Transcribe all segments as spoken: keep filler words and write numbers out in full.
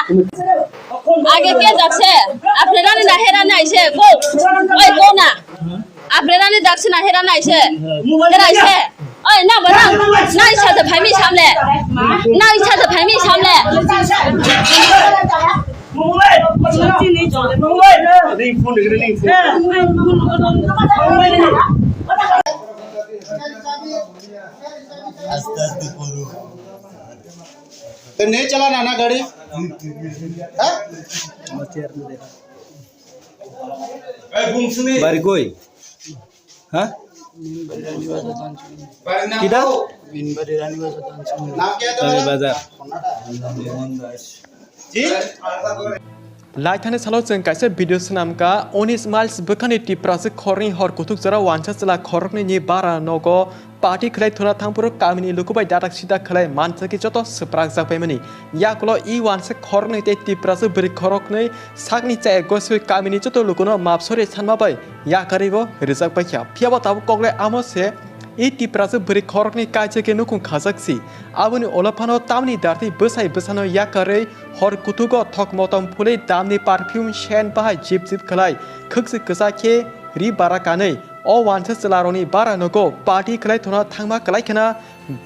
Age ke jakse, apne rani na hera na ise, go. Oi, go na. Apne rani jakse na hera na ise. Hera ise. Oi, na ba na. Na isa de phaimi samle. Na isa de phaimi samle. আস্তে আস্তে করো। तो नहीं चला ना, ना गाड़ी? हाँ? বাড়ি কই? হ্যাঁ? কিটা? नाम क्या है तुम्हारा? বাজার। जी? Laithani salo chwng kaisa video swnamkha, unis miles bwkhani Tiprasa khoroknwi hor kuthuk jora wansa chwla khoroknwini bara nogo party khlai thuna thangphuru kamini luku bai dadak sidak khlai manchakhe joto swprakjak paimani. Yakulo i wansa khoroknwi tei Tiprasa bwrwi khoroknwi sakni chaya goswi kamini joto lukuno map sori sanma bai yakarwi bo rijak paikha. Phiyaba tabuk kokle amo se i Tiprasa bwrwi khoroknwi kaisa khe nukhung khajak si. Aboni ulo phano tamni dartwi bwsai bwsano yakarwi hor kuthugo thok motom phulwi damni perfume scent bahai jip jip khlai khwksi kwchak khe ri bara kanwi o wansa chwlarokni bara nogo party khlai thuna thangma kwlai kheno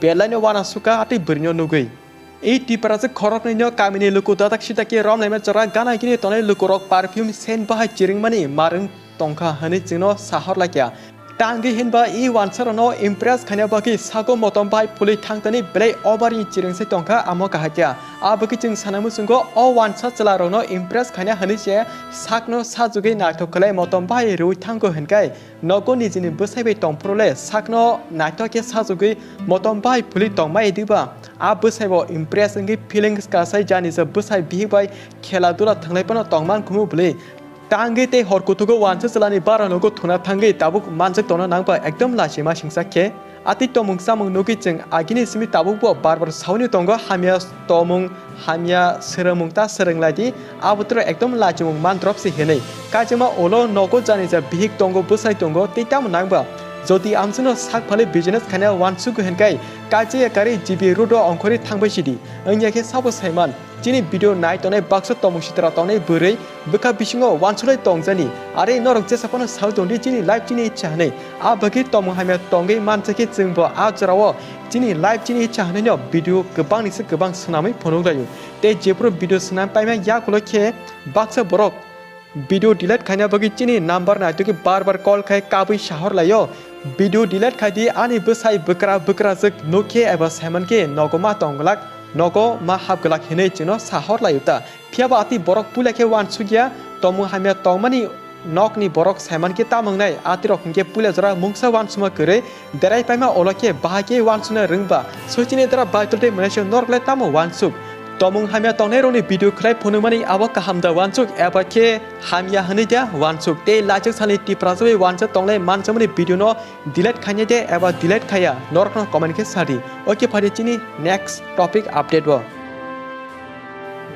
belaino uanasukha atwi bwrwino nugwi. I Tiprasa khoroknwino kamini luku dadak sidak khe romlaima jora gana gini tongnai lukurok perfume scent bahai chiringmani marwng tongkha hwnwi chwngno sahor laikha. Tangwi hinba i wansarokno impress khaina bagwi sago motom bahai phulwi thangtani belai over ni chiring se tongkha amo kahakya. Abagwi chwng sana muchungo o wansa chwlarokno impress khaina hwnwi se sakno sajugwi naithok khlai motom bahai rwi thango hwnkhai nogo nijini bwsai bai tongphuru le sakno naithok khe sajugwi motom bahai phulwi tongmai diba? A bwsai bo impress wngwi feelings kasai jani je bwsai bihik bai khela dula thwnglai phano tongman khumu bwlwi. Tangwi tei hor kuthugo wansa chwlani bara nogo thuna thangwi tabuk manjak tongna nangba ekdom lachima singsa khe. Atwi tomung chamung nugwi chwng agini simi tabukbo bar bar saui tongo, hamya tomung, hamya swrwngmung ta swrwng lai di, abo toro ekdom lachimung mandrop se hinwi. Kaichama ulo nogo jani ja bihik tongo, bwsai tongo, tei tamo nangba. Jodi amchwngno sak phali business khaina uansukgo hinkhai, kaichaya karwi G B road o ongkhorwi thangbai sidi, wngya khe sabo saiman. Chini video nai tongnai baksa tomung sitra tongnai bwrwi bwkha bisingo uansugwi tongjani. Are norok jesa phano saui tongdi chini life chini ichha hwnwi. A bagwi tomung hamya tongwi mansa khe chwngbo a jorao chini life chini ichha hwnwino video kwbangni se kwbang swnamwi phunuk laio. Tei jephuru video swnam paima yakulo khe baksa borok video delete khaina bagwi chini number naitugwi bar bar call khai kabwi sahor laio. Video delete khai di, ani bwsai bwkra bwkrajwk nuk khe eba saiman khe nogo ma tong glak, nogo ma hap glak hinwi chwngno sahor laio ta. Phiyaba atwi borok puila khe uansukya, tomung hamya tongmani nokni borok saiman khe tamo wngnai, atirok hinkhe puila jora mungsa uansukma kwrwi derai paima ulo khe bahai khe uansukna rwngba. Soichini dara Baitul tei Malaysia norok le tamo uansuk? Tomung hamya tongnairokni video khlai phunukmani abo kaham da uansuk eba khe hamya hwnwi da uansuk? Tei laichak salni Tiprasa bai uansa tonglai mansamani video no delete khaina de eba delete khaya, norokno comment khe sadi. Okay, phaidi chini next topic update o.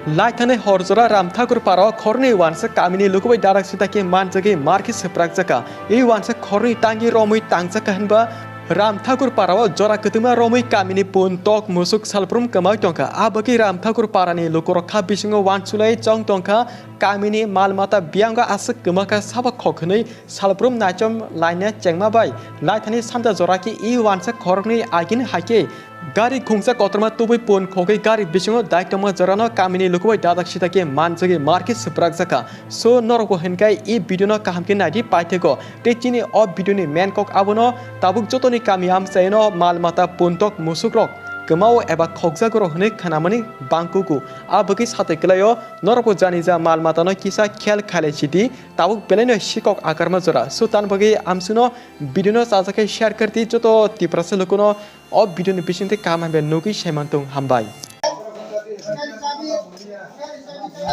Laithani hor jora Ram Thakur para o khorni uansa kamini lukubai darak sita khe manjagwi mar khe swprakjaka. I uansa khorni tangwi romwi tangjaka hinba Ram Thakur para o jora kwtwma romwi kamini pun tok musuk salbrum kwmawi tongkha. A bagwi Ram Thakur para ni lukurok kha bisingo uansulai chong tongkha. Kamini mal mata biyango aswk kwmakha sabo khok hwnwi salbrum naichom laina chengma bai laithani sanja jora khe i uansa khoroknwi agini hai khe gari khungsa kotorma tubui pun khogwi gari bisingo daik tongma jorano kamini lukubai dadak sita khe manjagwi mar khe swprakjakha. So norokbo hinkhai i video no kaham khe naidi paithego tei chini o video ni main kok abono tabuk jotoni kami amchaino mal mata pun tok musuk rok kwmao eba khokjago rok hwnwi khnamani bangkugo. A bagwi satai kwlaio norokbo jani ja mal matano kisa khel khailai sidi. Tabuk belaino sikok akarma jora. So tan bagwi amsino video no chajak khe share khardi joto Tiprasa lukuno o video ni bisingtwi kaham hambai nugwi saiman tong hambai.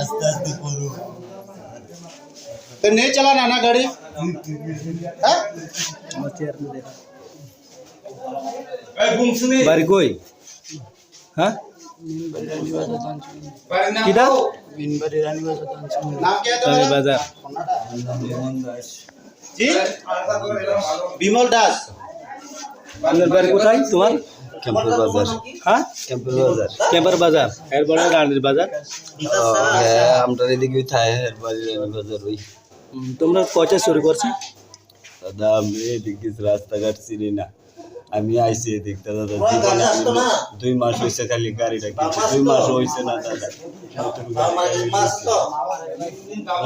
আস্তে আস্তে করো। तो नहीं चलाना ना गाड़ी? हाँ? বাড়ি কই? হ্যাঁ? কিটা? নাম क्या है तुम्हारा? বাজার। जी? বিমল দাস। আপনার বাড়ি কোথায় তোমার? ক্যাম্পের বাজার। হ্যাঁ? ক্যাম্পের বাজার। ক্যাম্পের বাজার। এরপরে রানীর বাজার। ও, হ্যাঁ, আমরা এদিকে থাই, এরপরে রানীর বাজার ওই। হুম, তোমরা কয়টা চুরি করছো? দাদা, আমি এদিকে রাস্তাঘাট চিনি না। আমি আইছি এদিক, দাদা, দাদা, জীবনে আমি দুই মাস হইছে খালি গাড়িটা কিনছি। দুই মাস হইছে না, দাদা। নতুন গাড়ি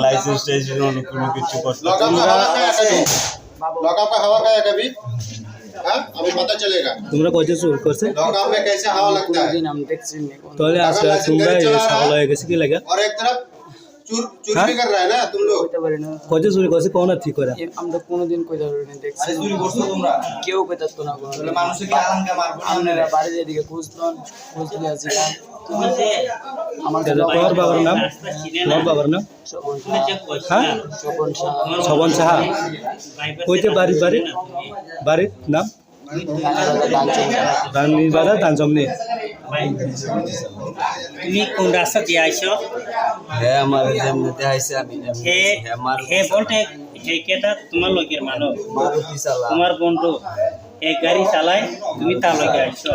লাইসেন্স টাইসেন্স অন্য কোনো কিছু করতে लॉकअप का हवा खाया कभी? लॉकअप का हवा खाया कभी? हाँ? अभी पता चलेगा। তোমরা কয়টা চুরি করছে? लॉकअप में कैसे हवा लगता है? দিন আমি দেখছি নি। তাহলে আজকে তোমরা এই ছাগল হয়ে গেছে কি লাগা? और एक तरफ चोर, चोरी भी कर रहा है ना तुम लोग? কয়টা চুরি করছে, কোন ঠিক করে? এ, আমরা কোনোদিন কইতে পারি না, দেখছি। আরে চুরি করছো তোমরা? কেউ কইতে পারতো না কোনো। তাহলে মানুষে কি আলাঙ্কা মারবো না? আপনারা বাড়ির এদিকে খুঁজতেন, খুঁজতে আছি না। আমার দাদা, তোমার বাবার নাম? তোমার বাবার নাম? স্বপন সাহা। হ্যাঁ? স্বপন সাহা। স্বপন সাহা। কইতে বাড়ি, বাড়ি? বাড়ির নাম? রানীর বাজার, দানচমনি। তুমি কোন রাস্তা দিয়ে আইছো? হে আমার যেমনিতে আইছে আমি এমনি হে, আইছি। হে আমার হে বলতে হে কেটা তোমার লগের মানুষ? মারুতি চালা। তোমার বন্ধু। হে গাড়ি চালায়, তুমি তার লগে আইছো।